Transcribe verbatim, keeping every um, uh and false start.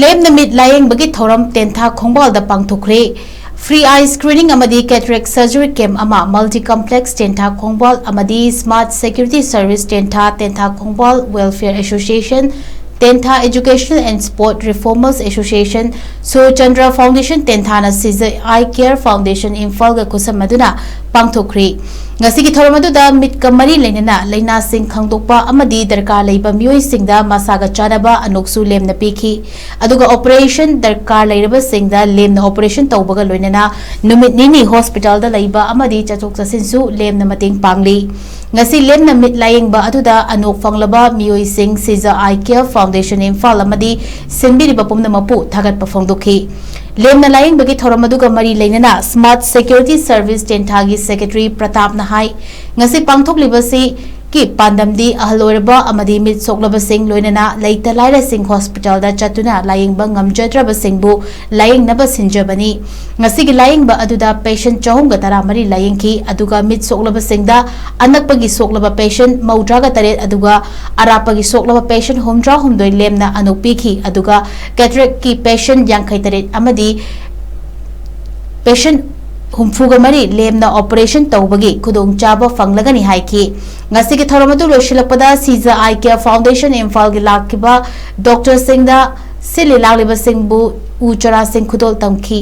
ꯂꯦꯝꯅ ꯃꯤꯠ ꯂꯥꯌꯦꯡꯕꯒꯤ ꯊꯧꯔꯝ ꯇꯦꯟꯊꯥ ꯈꯣꯡꯕꯥꯜꯗ ꯄꯥꯡꯊꯣꯛꯈ꯭ꯔꯦ꯫ Free eye screening ꯑꯃꯗꯤ cataract surgery camp ꯑꯃ multi complex ꯇꯦꯟꯊꯥ ꯈꯣꯡꯕꯥꯜ ꯑꯃꯗꯤ Smart Security Service Tentha, Tentha ꯈꯣꯡꯕꯥꯜ Welfare Association, Tentha Educational and Sport Reformers Association, Surchandra Foundation ꯇꯦꯟꯊꯥꯅ Shija Eye Care Foundation ꯏꯝꯐꯥꯜꯒ ꯈꯨꯠꯁꯝꯅꯗꯨꯅ ꯄꯥꯡꯊꯣꯛꯈ꯭ꯔꯤ꯫ ꯉꯁꯤꯒꯤ ꯊꯧꯔꯝ ꯑꯗꯨꯗ ꯃꯤꯠꯀ ꯃꯔꯤ ꯂꯩꯅꯅ ꯂꯥꯏꯅꯥꯁꯤꯡ ꯈꯪꯗꯣꯛꯄ ꯑꯃꯗꯤ ꯗꯔꯀꯥꯔ ꯂꯩꯕ ꯃꯤꯑꯣꯏꯁꯤꯡꯗ ꯃꯁꯥꯒ ꯆꯥꯟꯅꯕ ꯑꯅꯣꯛꯁꯨ ꯂꯦꯝꯅ ꯄꯤꯈꯤ꯫ ꯑꯗꯨꯒ operation ꯗꯔꯀꯥꯔ ꯂꯩꯔꯕꯁꯤꯡꯗ ꯂꯦꯝꯅ operation ꯇꯧꯕꯒ ꯂꯣꯏꯅꯅ ꯅꯨꯃꯤꯠ ꯅꯤꯅꯤ hospital ꯗ ꯂꯩꯕ ꯑꯃꯗꯤ ꯆꯠꯊꯣꯛ ꯆꯠꯁꯤꯟꯁꯨ ꯂꯦꯝꯅ ꯃꯇꯦꯡ ꯄꯥꯡꯂꯤ꯫ ꯉꯁꯤ ꯂꯦꯝꯅ ꯃꯤꯠ ꯂꯥꯌꯦꯡꯕ ꯑꯗꯨꯗ ꯑꯅꯣꯛ ꯐꯪꯂꯕ ꯃꯤꯑꯣꯏꯁꯤꯡ ꯁꯤꯖ Eye Care Foundation ꯏꯝꯐꯥꯜ ꯑꯃꯗꯤ ꯁꯤꯟꯕꯤꯔꯤꯕ ꯄꯨꯝꯅꯃꯛꯄꯨ ꯊꯥꯒꯠꯄ ꯐꯣꯡꯗꯣꯛꯈꯤ꯫ ꯂꯦꯝꯅ ꯂꯥꯌꯦꯡꯕꯒꯤ ꯊꯧꯔꯝ ꯑꯗꯨꯒ ꯃꯔꯤ ꯂꯩꯅꯅ Smart Security Service ꯇꯦꯟꯊꯥꯒꯤ secretary ꯄ꯭ꯔꯇꯥꯞꯅ ꯍꯥꯏ, ꯉꯁꯤ ꯄꯥꯡꯊꯣꯛꯂꯤꯕꯁꯤ ꯀꯤ ꯄꯥꯟꯗꯝꯗꯤ ꯑꯍꯜ ꯑꯣꯏꯔꯕ ꯑꯃꯗꯤ ꯃꯤꯠ ꯁꯣꯛꯂꯕꯁꯤꯡ ꯂꯣꯏꯅꯅ ꯂꯩꯇ ꯂꯥꯏꯔꯁꯤꯡ hospital ꯗ ꯆꯠꯇꯨꯅ ꯂꯥꯌꯦꯡꯕ ꯉꯝꯖꯗ꯭ꯔꯕꯁꯤꯡꯕꯨ ꯂꯥꯌꯦꯡꯅꯕ ꯁꯤꯟꯖꯕꯅꯤ꯫ ꯉꯁꯤꯒꯤ ꯂꯥꯌꯦꯡꯕ ꯑꯗꯨꯗ patient ꯆꯍꯨꯝꯒ ꯇꯔꯥꯃꯔꯤ ꯂꯥꯌꯦꯡꯈꯤ, ꯑꯗꯨꯒ ꯃꯤꯠ ꯁꯣꯛꯂꯕꯁꯤꯡꯗ ꯑꯅꯛꯄꯒꯤ ꯁꯣꯛꯂꯕ patient ꯃꯧꯗ꯭ꯔꯥꯒ ꯇꯔꯦꯠ ꯑꯗꯨꯒ ꯑꯔꯥꯞꯄꯒꯤ ꯁꯣꯛꯂꯕ patient ꯍꯨꯝꯗ꯭ꯔꯥꯍꯨꯝꯗꯣꯏ ꯂꯦꯝꯅ ꯑꯅꯣꯛ ꯄꯤꯈꯤ, ꯑꯗꯨꯒ cataract ꯀꯤ patient ꯌꯥꯡꯈꯩ ꯇꯔꯦꯠ ꯑꯃꯗꯤ patient ꯍꯨꯝꯐꯨꯒ ꯃꯔꯤ ꯂꯦꯝꯅ operation ꯇꯧꯕꯒꯤ ꯈꯨꯗꯣꯡꯆꯥꯕ ꯐꯪꯂꯒꯅꯤ ꯍꯥꯏꯈꯤ꯫ ꯉꯁꯤꯒꯤ ꯊꯧꯔꯝ ꯑꯗꯨ ꯂꯣꯏꯁꯤꯜꯂꯛꯄꯗ ꯁꯤꯖ Eye Care Foundation ꯏꯝꯐꯥꯜꯒꯤ ꯂꯥꯛꯈꯤꯕ doctor ꯁꯤꯡꯗ ꯁꯤꯜꯂꯤ ꯂꯥꯡꯂꯤꯕꯁꯤꯡꯕꯨ ꯎ ꯆꯥꯔꯥꯁꯤꯡ ꯈꯨꯗꯣꯜ ꯇꯝꯈꯤ꯫